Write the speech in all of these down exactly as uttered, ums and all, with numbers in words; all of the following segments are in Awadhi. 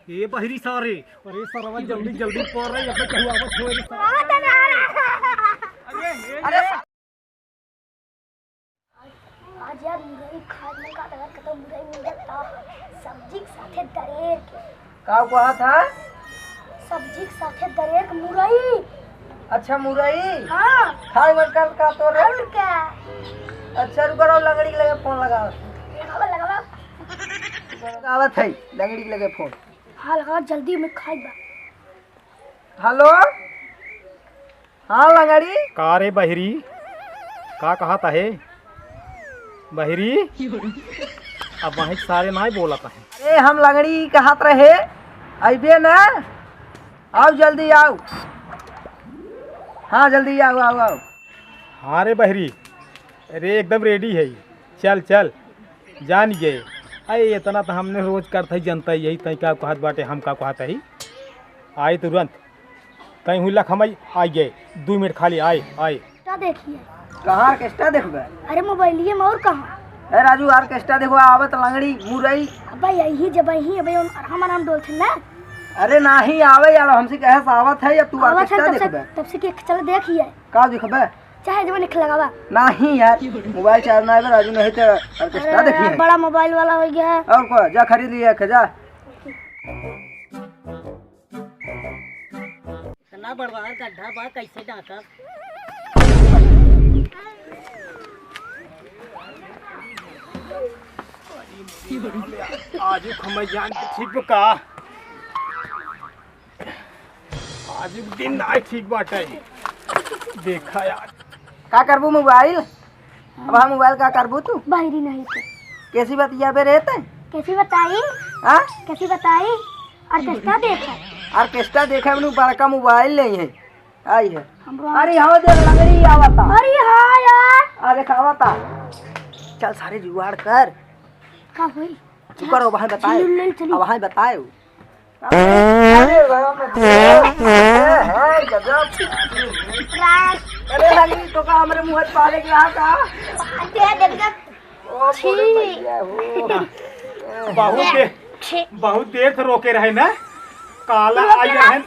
ए बहिरी सारे, अरे सरवा जल्दी जल्दी ऊपर रे, अबे केहू आवत होए रे। अरे, अरे, आज यार मुरई खाए में का लगा, कतौ मुरई मिल जाता, सब्जी के साथे दरेर के। का कहत ह? सब्जी के साथे दरेर के मुरई। अच्छा, मुरई? हाँ। खाए मन कर का तोरे? और का? अच्छा, रुको, रहो, लंगड़ी के लगे फोन लगावत। लगावा, लगावा। लगावत है, लंगड़ी के लगे फोन। हाँ, लगावा, जल्दी में खाई बा। हेलो, हाँ लंगड़ी। का रे बहिरी, का कहत आहे बहिरी? अब वहीं सारे नाई बोलत आहे। अरे हम लंगड़ी कहत रहे, अइबे ना, आओ जल्दी आओ। हाँ जल्दी आओ, आओ, आओ। हाँ रे बहिरी, अरे एकदम रेडी है, चल चल। जान गए। अरे इतना तो हमने रोज करत है, जनता यही तई का कहत बाटे, हम का कहत है। आए तुरंत। तई हुई लख हम आई गए, दो मिनट खाली आए, आए। क्या देखिए? कहाँ ऑर्केस्ट्रा देखबे? अरे मोबाइलिए में और कहाँ? ए राजू, ऑर्केस्ट्रा देखबे, आवत लंगड़ी, मुरई। अबे यही जब यही, अबे उन-, हमार नाम डोलथिन ना। अरे नाही आवे यार, हमसे कहे से आवत है या तू आवत है, ऑर्केस्ट्रा तब से, देखबे? तब से कि चल देखिए। का देखबे? चाहे जवन एक लगावा। नाही यार, मोबाइल चार्ज ना आवे राजू, नहीं तो ऑर्केस्ट्रा अरे देखिए। यार, बड़ा मोबाइल वाला हो गया है। और को, जा खरीद लिया के जा। इतना बड़वार गड्ढा बा, कैसे ढांकब? आज खमई जान के ठीक बा का? आज एक दिन नाई ठीक बाटे। देखा यार। का करबू मोबाइल? अब हम मोबाइल का करबू तू? बाहरी नहीं तो। कैसी बतियाबे रे तै? कैसी बताई? हाँ? कैसी बताई? ऑर्केस्ट्रा देखा। ऑर्केस्ट्रा देखा, अपनू बड़का मोबाइल ले है। आई है। हमरो अरे हाँ, देख लंगड़ी आवता। अरे हाँ यार। अरे का आवता? चल सारे जुगाड़ कर। का होई? तू करो, वहाँ बताए। चल, चल, चल। अब वहाँ बताए। अरे राम, ए, ए, ए, गजब। अरे लंगड़ी, तो का हमरे मुँह पाले के रहा का? दे, दे, दे। ओ, छी। बोले भैया हो। बहुत देर, छी। बहुत देर से रोके रहे ना, काला रोके आई रहा। रहे,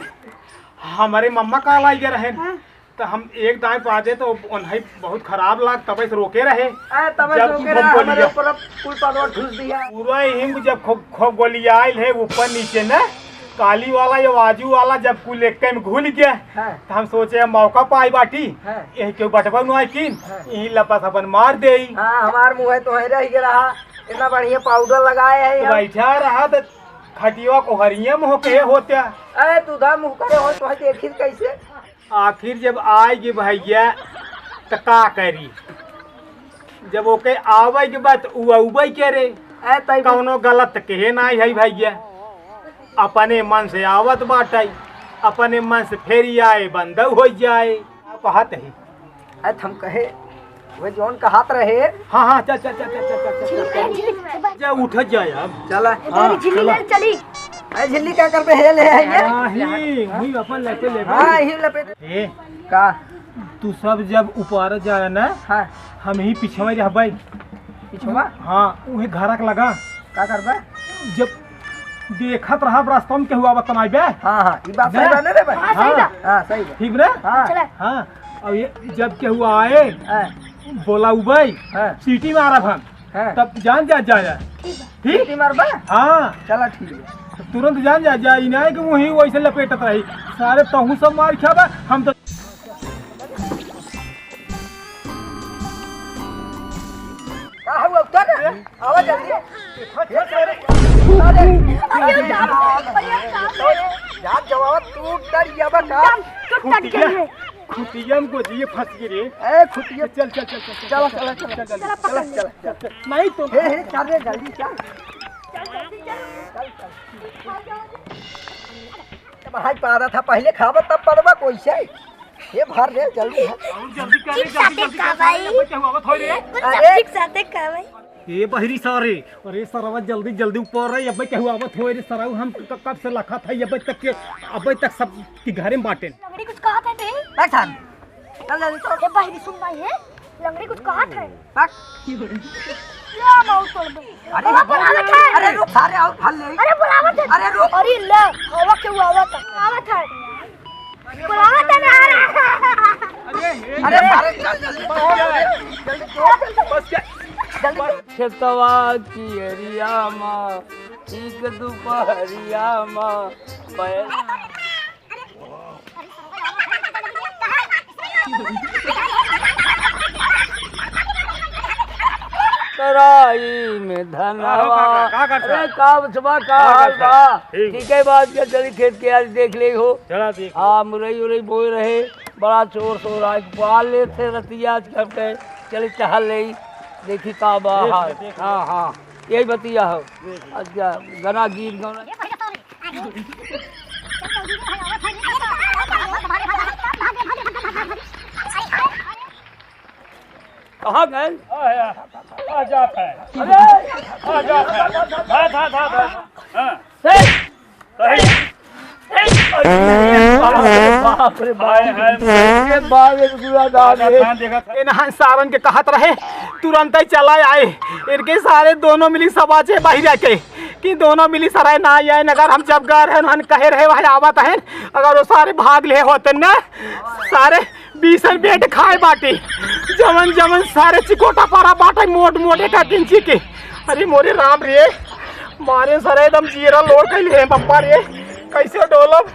हमारे मम्मा काला आई रहे, हाँ। तो हम एक दाएं पाजे तो उन्हें बहुत खराब लाग, तबे से रोके रहे। आ, तबे से जब रोके खूब रहे, हमारे गोलिया। ऊपर अब कुल पादवा ठूस दिया। पूरा हिंग जब खूब, खूब गोलियाइल है ऊपर नीचे ना, काली वाला या वाजू वाला जब कुल एक में घुल गया, हाँ। तो हम सोचे हम मौका पाई बाटी, हाँ। यही केहू बटवा नुआ किन, हाँ। यही लपस अपन मार दे। हाँ, हमार मुँह है तो है रह गया रहा, इतना बढ़िया पाउडर लगाए है तो हम। बैठा रहा तो खटिया को हरिये में होके होत्या। अरे तू धा मुँह करे हो तो है देखी कैसे? आखिर जब आएगी भैया, त का करी? जब ओके आवे के बाद उ अउबे करे। ए, तई कौनो गलत त केहे नाई है भैया, अपने मन से आवत बाटे, अपने मन से फेरी आए, बंद हो जाए। आप कहत है। ए, त हम कहे, वे जौन कहत रहे। हाँ, हाँ, चल, चल, चल। जा, उठ जाए अब। चला। ए, हाँ, झिल्ली चला। ले चली। ए, झिल्ली का करबे? हे ले, हे ले। हाँ, ही, ही अपन लेके लेबे। हाँ, ही लपेट। ए, का? तू सब जब ऊपर जाए ना, हाँ। हम ही पिछवा रहबे। पिछवा? हाँ, उहे घरक लगा। का करबे? जब देखत रहब रास्ता में केहू आवत त नाई बे। हाँ, हाँ, ई बात सही बा ना रे भाई? हाँ, सही बा। हाँ, सही बा। ठीक बे? हाँ। चला। हाँ, अब ये जब केहू आए, हाँ। बोलाउबे, हाँ। सीटी मारब हम। हाँ। तब जान जा, जा, जा। ठीक बा। ठीक? सीटी मारबा? हाँ। चला, ठीक बा। तो तुरंत जान जा, जा, ई नाई कि वहीं वैसे लपेटत रही। सारे तहूँ सब मार खाबा, हम तो का हुआ, उतर रे। आवा जल्दी। अरे, अरे, अरे, यार, जवाब तू डर गया बा का? टूट, टूट गई है। खुटिया में गोदिए फंस गई रे। ए, खुटिया। चल, चल, चल, चल, चल, चला, चला, चला, चल, चल, चला, चला, पकड़ ले। चला, चल, चल। नहीं तो हे, हे, चल रे, जल्दी चल। चल, जल्दी चल। चल, चल। भाई, पारा था, पहले खाबा तब पड़बा, कैसे? ये भर रे, जल्दी भर। और जल्दी कर रे, ठीक जल्दी, साथे जल्दी कर, खावाई। सारे लपट के हुआ, थोड़ी रे। कुछ अरे। ठीक साथे खावाई। ए बहिरी सारे, अरे सरवा जल्दी जल्दी ऊपर रे, अबे केहू आवत होए रे सरऊ, हम क-, कब से लखत है अबे तक के, अबे तक सब की घरे में बाटे। लकड़ी कुछ कहत है ते? बैठ सामने। चल जल्दी तो। ए बहिरी सुन भाई है, लंगड़ी कुछ कहत है। बक। या बहुत तोड़ दे। अरे, अरे, बुलावत है। अरे, रुक, सारे आओ, फल ले। अरे, बुलावत है। अरे, रुक। अरे, ले, हवा के वो आवत है, आवत है। बुलावत है ना। अरे, सारे चल, जल्दी, जल्दी, जल्दी, जल्दी। खेतवा की एरिया मा, ठीक दुपहरिया मा, बैल तराई में धनवा। का हो काका, का करता? अरे का बचवा, का का हाल करता? बा? ठीक। ठीक है, बात के चली खेत के आज देख ले हो। चला देख। हाँ, मुरई उरई बोए रहे, बड़ा चोर सोर आज पाल ले थे रतिया आज करके। चली टहल ले, देखी का बा देख, हाल। देख। हाँ, हाँ। यही बतिया हो। देख। आज का गाना गीत गाना। कहाँ गए? आ, आ, आ जात है। अरे! आ जात है। धा, धा, धा, धा। हाँ। ए! सही। बाप रे बाप। हाय, हाय। ए बाप, एक बुरा दाम है। देखा था। इन्हन सारन के कहत रहे, तुरंत ही चला आए। इनके सारे दोनों मिली सबाचे बाहिर आके। कि दोनों मिली सराय ना आए, अगर हम जब गए रहन, हन कहे रहे, वह आवत हन, अगर वो सारे भाग ले होते न, सारे बीसन बेट खाए बाटे, जवन जवन सारे चिकोटा पारा बाटे, मोट मोट एक एक इंची के। अरे मोरे राम रे, मारे सरे एकदम जीरा लोड़ कैले हैं बप्पा रे, कैसे डोलब?